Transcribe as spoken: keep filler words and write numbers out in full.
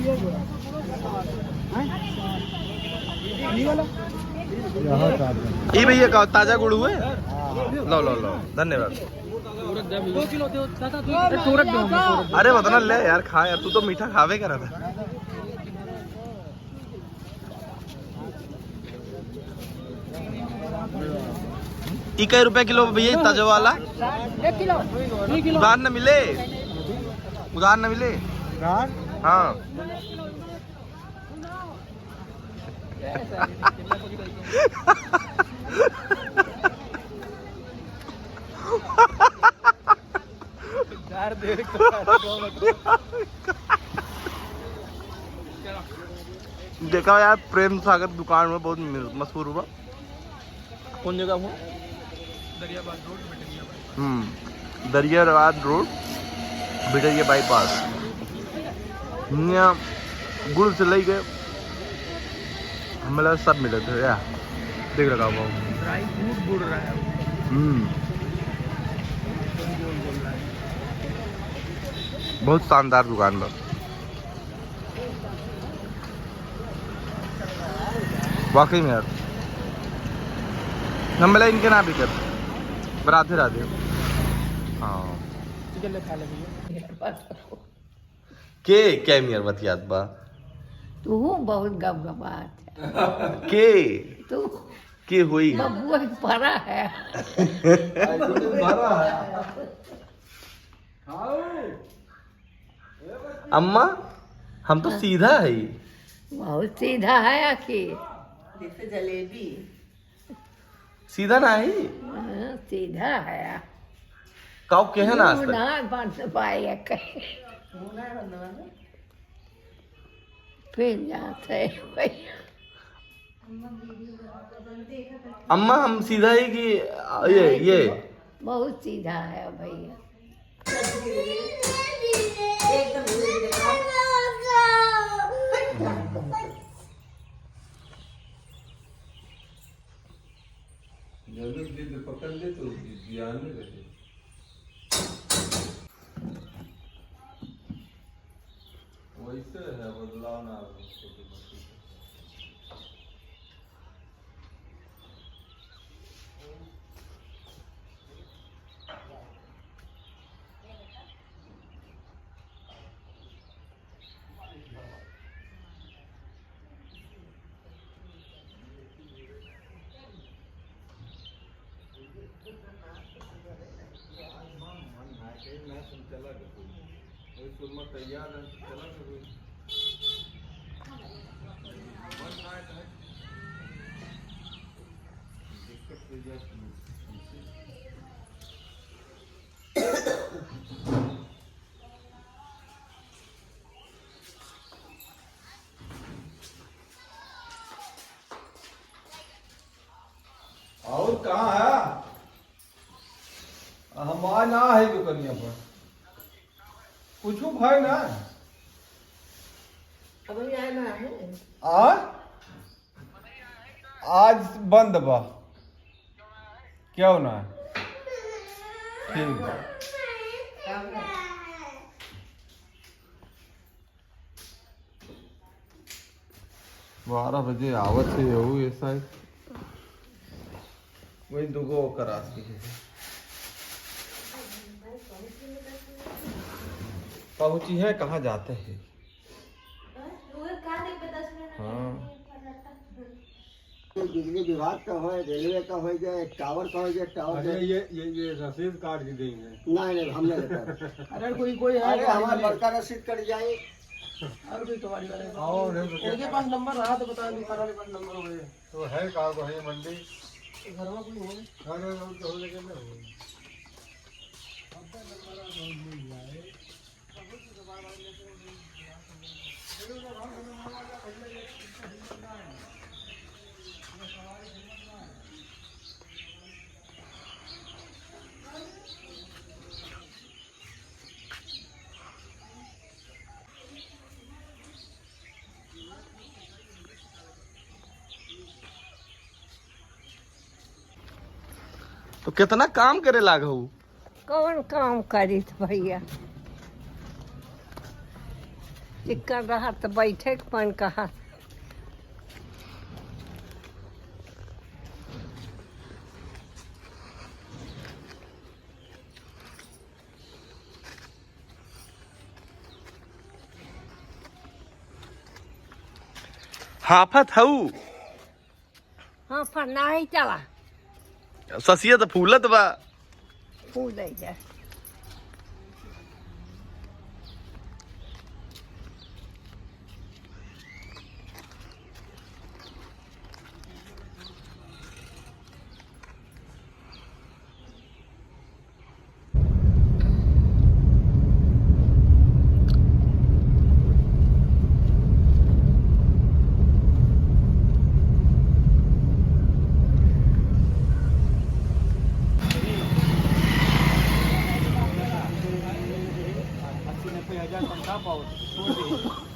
ई भैया का ताजा गुड़ हुए? लो, लो, लो, धन्यवाद। अरे, उतना ले यार, खा यार, तू तो मीठा खावे करा था। ई कै रुपया किलो भैया, ताजा वाला? एक किलो, दुई किलो। उधार न मिले, उधार न मिले। उधार? हाँ। देखा यार, प्रेम सागर दुकान में बहुत मशहूर हुआ। कौन जगह हुआ? हम्म, दरियाबाद रोड, बिटरिया बाईपास। यहाँ गुड़ से लेके हमें लगा सब मिलत है यार। देख रखा हुआ। ड्राई फ्रूट गुड़ रहा है। हम्म। बहुत शानदार दुकान बा। वाकई में यार, हम मिला इनके ना बिकत। राधे राधे। हाँ। चिकन ले खा ले भैया। के, के मियर बतियात बा? तू बहुत गबगबात है। के? तू। के होई? बबुआ भरा है। भरा है। अम्मा, हम तो हाँ। सीधा है। बहुत सीधा है आखिर। जैसे जलेबी। सीधा ना है? हाँ, सीधा है। काऊ के है ना आज तक? मुंह ना बंद पाए कहीं। मुंह ना बंद बा। फिर जाते हैं भैया। अम्मा, हम सीधा ही कि ये, नहीं, ये? बहुत सीधा है भैया। एकदम धीरे धीरे खाओ। जब जिद पकड़ ले तो जिद्दियाने रहे। वैसे है, बदलाव ना हो। आज मन, मन ना के, मैं तुम चला गए। वही सुरमा तैयार है, चला गए। मन ना है, तो है। दिक्कत हो जाती है। और कहाँ है? हमार ना है दुकनिया पर। कुछ भाई ना है। अभी आए ना है। आ? आज बंद बा। क्यों ना? ठीक बा। बारह बजे आवत है यहू, ऐसा है। वही दुगो ओकर आती है। पहुँची है, कहाँ जाते हैं? हाँ। बिजली विभाग का होय, रेलवे का होय, जे टावर का होय, जे टावर अरे, के ये, ये, ये रसीद कार्ड भी देंगे। नहीं, नहीं, हम नहीं लेते। अरे, कोई, कोई है अरे, हमारा बड़का रसीद कट जाए। और कोई कबाड़ी वाले का। आओ, नहीं तो क्या उनके पास नंबर रहा तो बताओ, दुकान वाले पास नंबर होए। तो है का, वही मंडी? घर में कोई होए? घर में तो हो, लेकिन नहीं होए। तो कितना काम करे लागहू? कौन काम करित भैया? चिक्कन रहा त बैठे के मन कहा। हाफत हऊ। हाँ, फरना है चला। ससिया त फूलत बा। फूल है जा। अस्सी नब्बे हजार तनख्वाह पाओ, छोड़ दे।